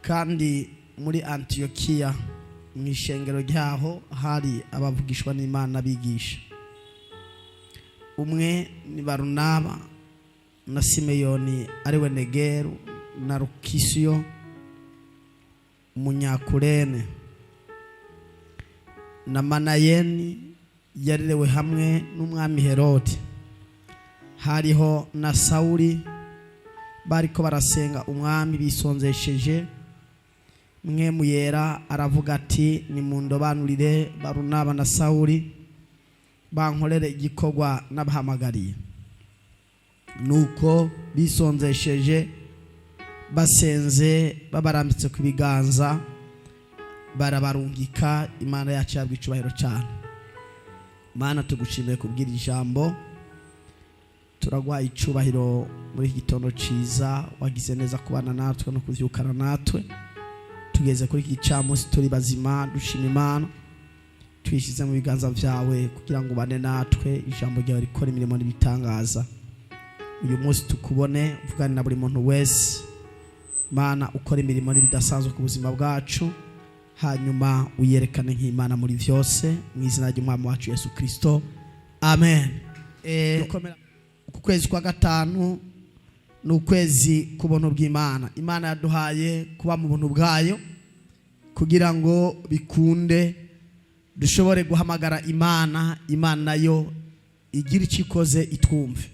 Kandi muri Antiyokiya mu ishengero ryaho hari abavugishwa n'Imana bigisha. Umwe ni Barunaba na Simeyoni ariwe Negeru na Rukisiyo Umunyakurene na Manayeni yarerewe hamwe n'umwami Herode. Hariho na Sawuli. Bariko barasenga umwami bisonzesheje. Mpwemu Yera aravuga ati: "Nimundobanurire Barunaba na Sawuli bankorere igikorwa n'abahamagariye." Nuko bisonzesheje, basenze, babarambitse ku biganza, barabarungika. Imana yacu yabwa icubahiro cyane. Mana, tugushimiye kubwira ijambo. Turaguha icubahiro muri iki gitondo ciza. Wagize neza kubana natwe no kuvyukana natwe. Tugeze kuri iki gicamunsi turi bazima, dushima Imana. Twishyize mu biganza vyawe kugira ngo ubane natwe, ijambo ryawe rikora imirimo n'ibitangaza. Uyu munsi tukubone uvugane na buri muntu wese. Mana, ukora imirimo n'ibidasanzwe ku buzima bwacu, hanyuma uyerekane nk'Imana muri vyose, mu izina ry'umwami wacu Yesu Kristo, amen. Uku kwezi kwa gatanu ni ukwezi k'ubuntu bw'Imana. Imana yaduhaye kuba mu buntu bwayo kugira ngo bikunde dushobore guhamagara Imana, Imana nayo igira icyo ikoze itwumve.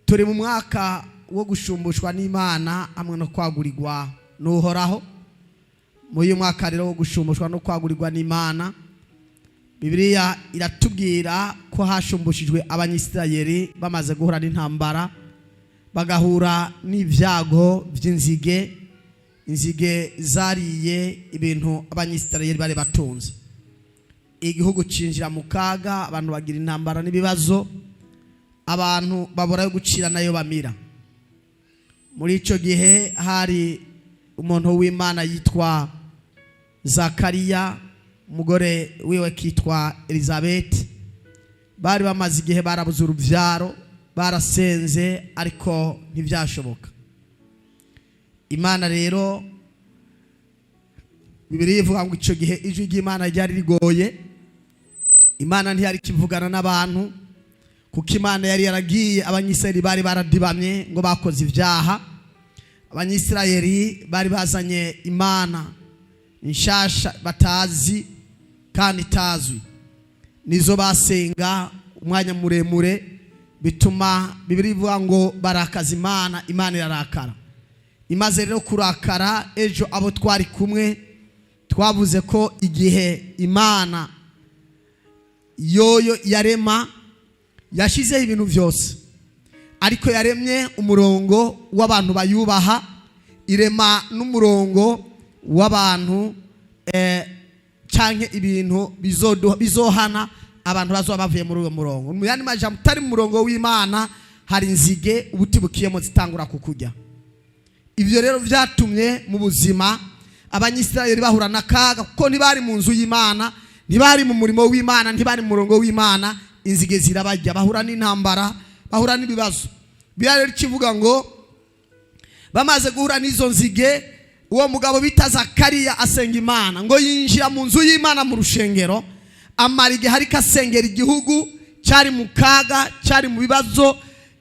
Turi mu mwaka wo gushumbushwa n'Imana hamwe no kwagurirwa n'Uhoraho. Muri uyu mwaka rero wo gushumbushwa no kwagurirwa n'Imana, Bibiliya iratubwira ko hashumbushijwe Abanyisirayeli bamaze guhura n'intambara, bagahura n'ibyago by'inzige. Inzige zariye ibintu Abanyisirayeli bari batunze, igihugu cinjira mu kaga, abantu bagira intambara n'ibibazo, abantu babura yo gucira nayo bamira. Muri icyo gihe hari umuntu w'Imana yitwa Zakariya, umugore wiwe kitwa Elizabeth. Bari bamaze igihe barabuze urubyaro, barasenze ariko ntibyashoboka. Imana rero, Bibiliya ivuga ngo icyo gihe ijwi ry'Imana ryari rigoye. Imana ntiyari kivugana n'abantu kuko Imana yari yaragiye. Abanyisirayeli bari baradibamye ngo bakoze ibyaha. Abanyisirayeli bari bazanye imana nshasha batazi kandi itazwi, nizo basenga umwanya muremure, bituma Bibiliya ivuga ngo barakaza Imana, Imana irarakara. Imaze rero kurakara, ejo abo twari kumwe twavuze ko igihe Imana yoyo yarema yashyizeho ibintu byose, ariko yaremye umurongo w'abantu bayubaha, irema n'umurongo w'abantu canke ibintu bizohana abantu bazoba bavuye muri uwo murongo. Mu yandi majambo, utari mu murongo w'Imana hari inzige ubuti bukiyemo zitangura kukurya. Ibyo rero byatumye mu buzima Abanyisirayeli bahura n'akaga, kuko ntibari mu nzu y'Imana, ntibari mu murimo w'Imana, ntibari mu murongo w'Imana. Inzige zirabajya, bahura n'intambara, bahura n'ibibazo. Bibiliya rero ikivuga ngo bamaze guhura n'izo nzige, uwo mugabo bita Zakariya asenga Imana, ngo yinjira mu nzu y'Imana mu rushengero, amara igihe ariko asengera igihugu cyari mu kaga, cyari mu bibazo,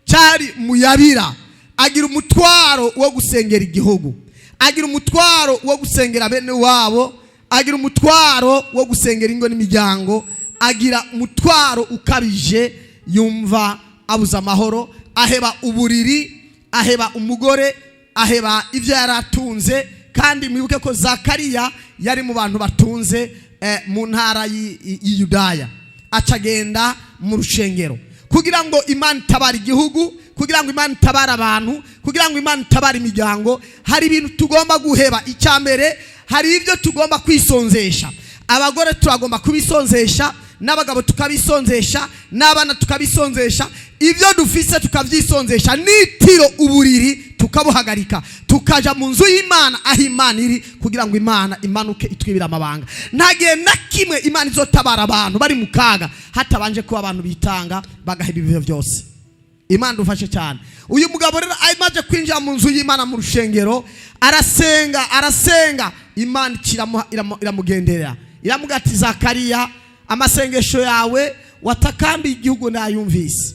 cyari mu yabira. Agira umutwaro wo gusengera igihugu, agira umutwaro wo gusengera bene wabo, agira umutwaro wo gusengera ingo n'imiryango, agira umutwaro ukabije, yumva abuze amahoro, aheba uburiri, aheba umugore, aheba ibyo yari atunze. Kandi mwibuke ko Zakariya yari mu bantu batunze mu ntara y'Iyudaya. Acagenda mu rushengero kugira ngo Imana itabare igihugu, kugira ngo Imana itabare abantu, kugira ngo Imana itabare imiryango. Hari ibintu tugomba guheba. Icya mbere, hari ibyo tugomba kwisonzesha. Abagore turagomba kubisonzesha, n'abagabo tukabisonzesha, n'abana tukabisonzesha, ibyo dufise tukabyisonzesha, n'itiro, uburiri tukabuhagarika, tukaja mu nzu y'Imana aho Imana iri, kugira ngo Imana imanuke itwibire amabanga. Nta gihe na kimwe Imana izotabara abantu bari mu kaga hatabanje kuba abantu bitanga, bagaheba ibyo byose. Imana ufashe cyane. Uyu mugabo rero amaze kwinjira mu nzu y'Imana, mu rushengero, arasenga, arasenga, Imana iramugenderera, iramubwira ati: "Zakariya, amasengesho yawe watakambiye igihugu nayumvise,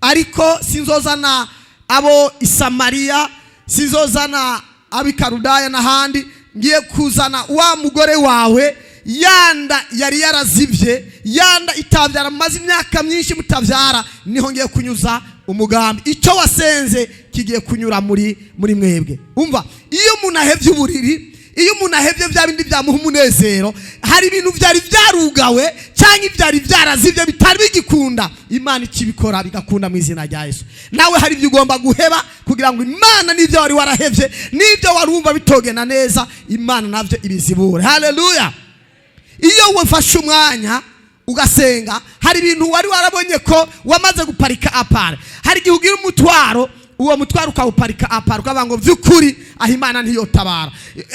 ariko sinzozana abo Isamariya, sinzozana ab'i Karudaya n'ahandi. Ngiye kuzana wa mugore wawe, yanda yari yarazivye, yanda itabyara, mumaze imyaka myinshi mutabyara, niho ngiye kunyuza umugambi. Icyo wasenze kigiye kunyura muri mwebwe." Umva, iyo umuntu ahevye uburiri, iyo umuntu ahevye bya bindi byamuha umunezero, hari ibintu byari byarugawe cyangwa ibyari byarazivye bitari bigikunda, Imana ikibikora bigakunda mu izina rya Yesu. Nawe hari ibyo ugomba guheba kugira ngo Imana n'ibyo wari warahevye, n'ibyo wari wumva bitogenda neza, Imana nabyo ibizibure. Haleluya! Iyo wafashe umwanya ugasenga, hari ibintu wari warabonye ko wamaze guparika à part. Hari igihe ugira umutwaro, uwo mutwaro ukawuparika à part, ukavuga ngo by'ukuri aho Imana ntiyotabara,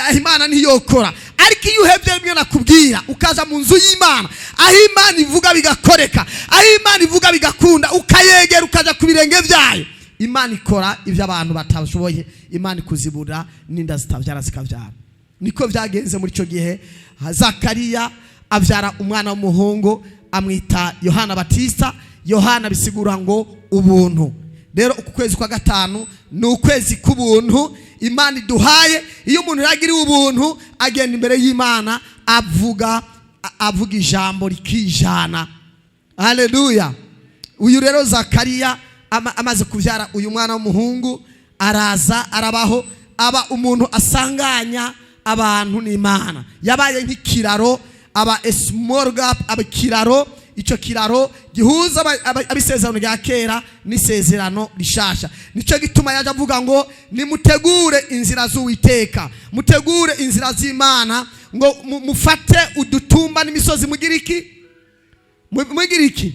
aho Imana ntiyokora. Ariko iyo uhebye bimwe nakubwira, ukaza mu nzu y'Imana, aho Imana ivuga bigakoreka, aho Imana ivuga bigakunda, ukayegera, ukaja ku birenge byayo, Imana ikora ibyo abantu batashoboye. Imana ikuzibura n'inda zitabyara zikabyara. Niko byagenze muri icyo gihe. Zakariya abyara umwana w'umuhungu, amwita Yohana Batista. Yohana bisigura ngo ubuntu. Rero uku kwezi kwa gatanu ni ukwezi k'ubuntu Imana iduhaye. Iyo umuntu yagiriwe ubuntu, agenda imbere y'Imana, avuga ijambo rikijana. Haleluya! Uyu rero Zakariya amaze kubyara uyu mwana w'umuhungu, araza arabaho, aba umuntu asanganya abantu n'Imana. Yabaye nk'ikiraro, aba a small gap, aba ikiraro, icyo kiraro gihuza ab'isezerano rya kera n'isezerano rishasha. Nicyo gituma yaje avuga ngo: "Nimutegure inzira z'Uwiteka, mutegure inzira z'Imana," ngo mufate udutumba n'imisozi, mugire iki? Mugire iki?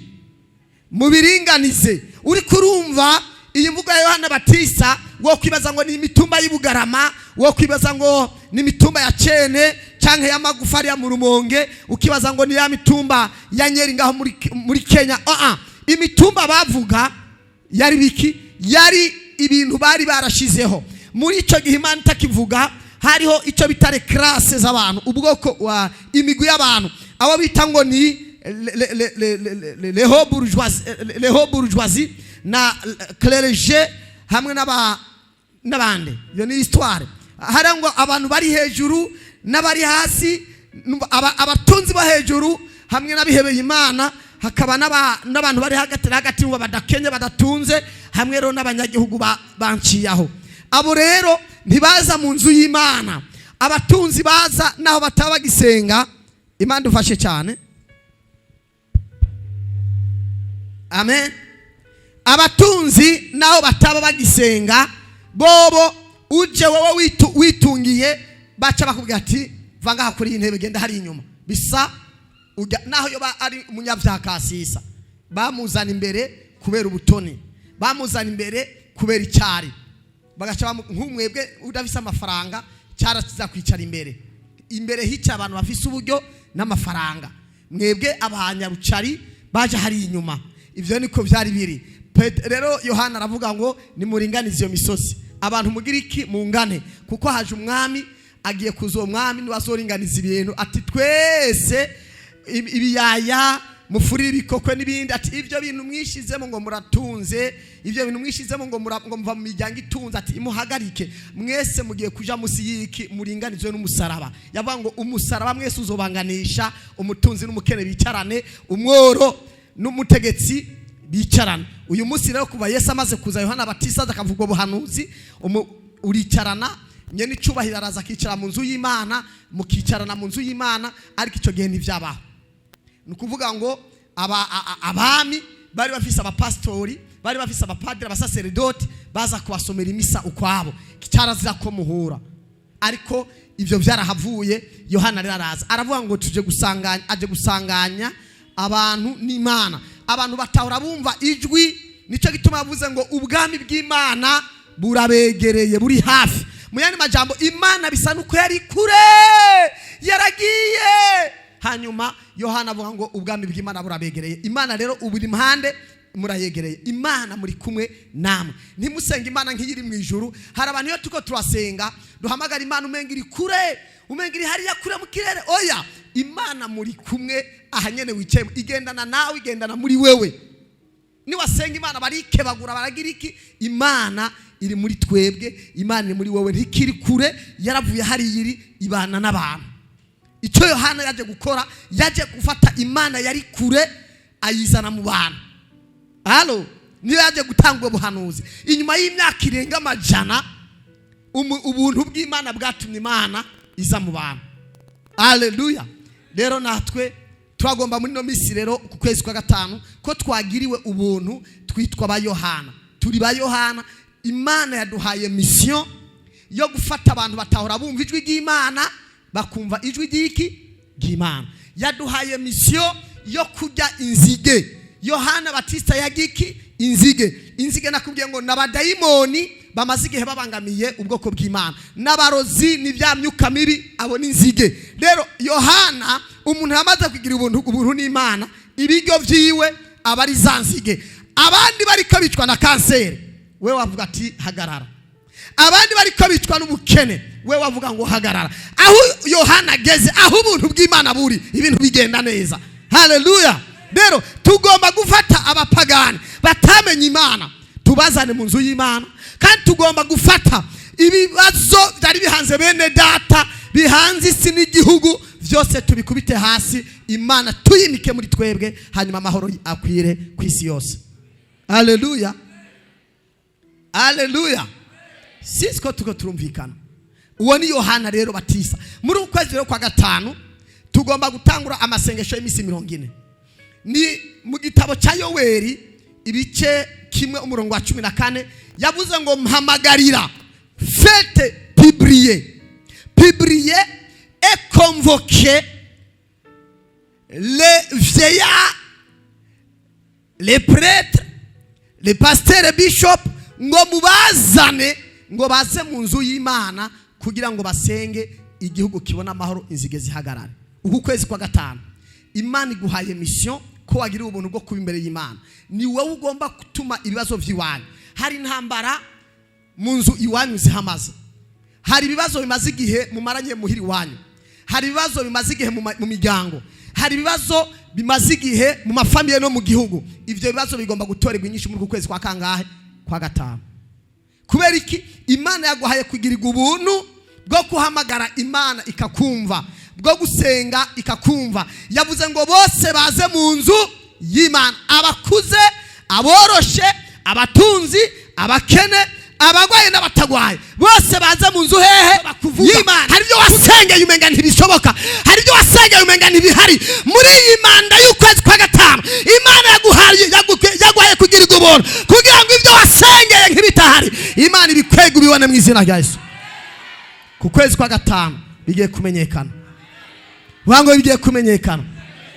Mubiringanize. Uri kurumva iyi mvugo ya Yohana Batista, wo kwibaza ngo ni imitumba y'Ibugarama, wo kwibaza ngo ni imitumba ya Cene canke y'amagufa ya mu Rumonge, ukibaza ngo ni ya mitumba ya Nyeri ngaho muri Kenya. Imitumba bavuga yari biki? Yari ibintu bari barashizeho muri ico gihe Imana itakivuga. Hariho icyo bita classes z'abantu, ubwoko wa imigwi y'abantu, abo bita ngo ni les haut bourgeoisie na clergé hamwe n'abandi. Iyo ni histoire. Hari ngo abantu bari hejuru n'abari hasi, abatunzi bo hejuru hamwe n'abihebeye Imana, hakaba n'abantu bari hagati na hagati ngo badakenye, badatunze, hamwe rero n'abanyagihugu banciyaho. Abo rero ntibaza mu nzu y'Imana. Abatunzi baza naho bataba bagisenga. Imana dufashe cyane. Amen. Abatunzi naho bataba bagisenga, bobo uje wowe witungiye, baca bakubwira ati: "Va ngaha kuri iyi ntebe, genda hari inyuma." Bisa naho yoba ari umunyabyaha kasisa, bamuzana imbere kubera ubutoni, bamuzana imbere kubera icyari. Bagaca nk'umwebwe udafise amafaranga, cyarakiza kwicara imbere. Imbere hica abantu bafise uburyo n'amafaranga, mwebwe abanyarucari baje hari inyuma. Ibyo niko byari biri. Rero Yohana aravuga ngo: "Nimuringanize iyo misozi, abantu mugira iki? Mungane, kuko haje umwami, agiye kuza. Uwo mwami niwe azoringaniza ibintu." Ati: "Twese ibiyaya mufurire ibikokwe n'ibindi." Ati: "Ibyo bintu mwishizemo ngo muratunze, ibyo bintu mwishizemo ngo muva mu miryango itunze," ati: "imuhagarike mwese, mugiye kuja musi y'iki? Muringanizwe n'umusaraba." Yavuga ngo umusaraba mwese uzobanganisha, umutunzi n'umukene bicarane, umworo n'umutegetsi bicarana. Uyu munsi rero, kuva Yesu amaze kuza, Yohana Batista aza akavuga ubuhanuzi, uricarana, nyene icubahiro araza akicara mu nzu y'Imana, mukicarana mu nzu y'Imana. Ariko icyo gihe ntibyabaho. Ni ukuvuga ngo abami bari bafise abapasitori, bari bafise abapadiri, abasaseredoti baza kubasomera imisa ukwabo. Cyarazira ko muhura. Ariko ibyo byarahavuye. Yohana rero araza aravuga ngo tuje gusanganya, aje gusanganya abantu n'Imana, abantu batahora bumva ijwi. Nicyo gituma yavuze ngo ubwami bw'Imana burabegereye, buri hafi. Mu yandi majambo, Imana bisa nuko yari kure, yaragiye. Hanyuma Yohana avuga ngo ubwami bw'Imana burabegereye. Imana rero ubu iri impande murayegereye. Imana muri kumwe namwe. Ntimusenge Imana nk'iyiri mu ijuru. Hari abantu iyo tuko turasenga duhamagara Imana umenga iri kure, umenga iri hariya kure mu kirere. Oya, Imana muri kumwe aha nyene wicaye, igendana nawe, igendana muri wewe. Niwasenga Imana barikebagura, baragira iki? Imana iri muri twebwe, Imana iri muri wowe, ntikiri kure, yaravuye hariya iri, ibana n'abantu. Icyo Yohana yaje gukora, yaje gufata Imana yari kure ayizana mu bantu. Halo, niyo yaje gutanga ubwo buhanuzi inyuma y'imyaka irenga amajana. Ubuntu bw'Imana bwatumye Imana iza mu bantu. Haleluya! Rero natwe turagomba muri ino minsi rero, ku kwezi kwa gatanu, ko twagiriwe ubuntu, twitwa ba Yohana, turi ba Yohana. Imana yaduhaye mission yo gufata abantu batahora bumva ijwi ry'Imana bakumva ijwi ry'iki? Ry'Imana. Yaduhaye mission yo kurya inzige. Yohana Batista yagiki inzige. Inzige nakubwiye ngo n'abadayimoni bamaze igihe babangamiye ubwoko bw'Imana, n'abarozi, n'ibya myuka mibi, abo ni inzige. Rero Yohana, umuntu yamaze kugira ubuntu n'Imana, ibiryo vyiwe aba ari za nzige. Abandi bariko bicwa na kanseri, we wavuga ati hagarara. Abandi bariko bicwa n'ubukene, we wavuga ngo hagarara. Aho Yohana ageze, aho ubuntu bw'Imana buri, ibintu bigenda neza. Haleluya! Rero tugomba gufata abapagani batamenye Imana tubazane mu nzu y'Imana, kandi tugomba gufata ibibazo byari bihanze bene data, bihanze isi n'igihugu byose, tubikubite hasi, Imana tuyimike muri twebwe, hanyuma amahoro akwire ku isi yose. Haleluya, haleluya! Sinzi ko tuko turumvikana. Uwo ni Yohana rero Batisa. Muri uku kwezi rero kwa gatanu tugomba gutangura amasengesho y'iminsi 40. Ni mu gitabo cya Yoweri ibice 1 umurongo wa 14, yavuze ngo mpamagarira, faites publier, publier et convoquer les vieillards, les prêtres, les pasteurs et bishops, ngo mubazane, ngo baze mu nzu y'Imana kugira ngo basenge igihugu kibona amahoro, inzige zihagarare. Uku kwezi kwa gatanu Imana iguhaye mission ko wagira ubuntu bwo kuba imbere y'Imana. Ni wowe ugomba gutuma ibibazo by'iwanyu. Hari intambara mu nzu iwanyu zihamaze, hari ibibazo bimaze igihe mumaranye muhira iwanyu, hari ibibazo bimaze igihe mu miryango, hari ibibazo bimaze igihe mu ma familles no mu gihugu. Ibyo bibazo bigomba gutorerwa inyishu muri uku kwezi kwa kangahe? Kwa gatanu. Kubera iki? Imana yaguhaye kugirirwa ubuntu bwo guhamagara Imana ikakumva, bwo gusenga ikakumva. Yavuze ngo bose baze mu nzu y'Imana, abakuze, aboroshe, abatunzi, abakene, abagwaye n'abatagwaye, bose baze mu nzu hehe? Y'Imana. Hari ibyo wasengeye umenga ntibishoboka, hari ibyo wasengeye umenga ntibihari. Muri iyi manda y'ukwezi kwa gatanu Imana yaguhaye kugirirwa ubuntu kugira ngo ibyo wasengeye nk'ibitahari Imana ibikwega, ubibone mu izina rya Yesu. Ku kwezi kwa gatanu bigiye kumenyekana. Vuga ngo bigiye kumenyekana.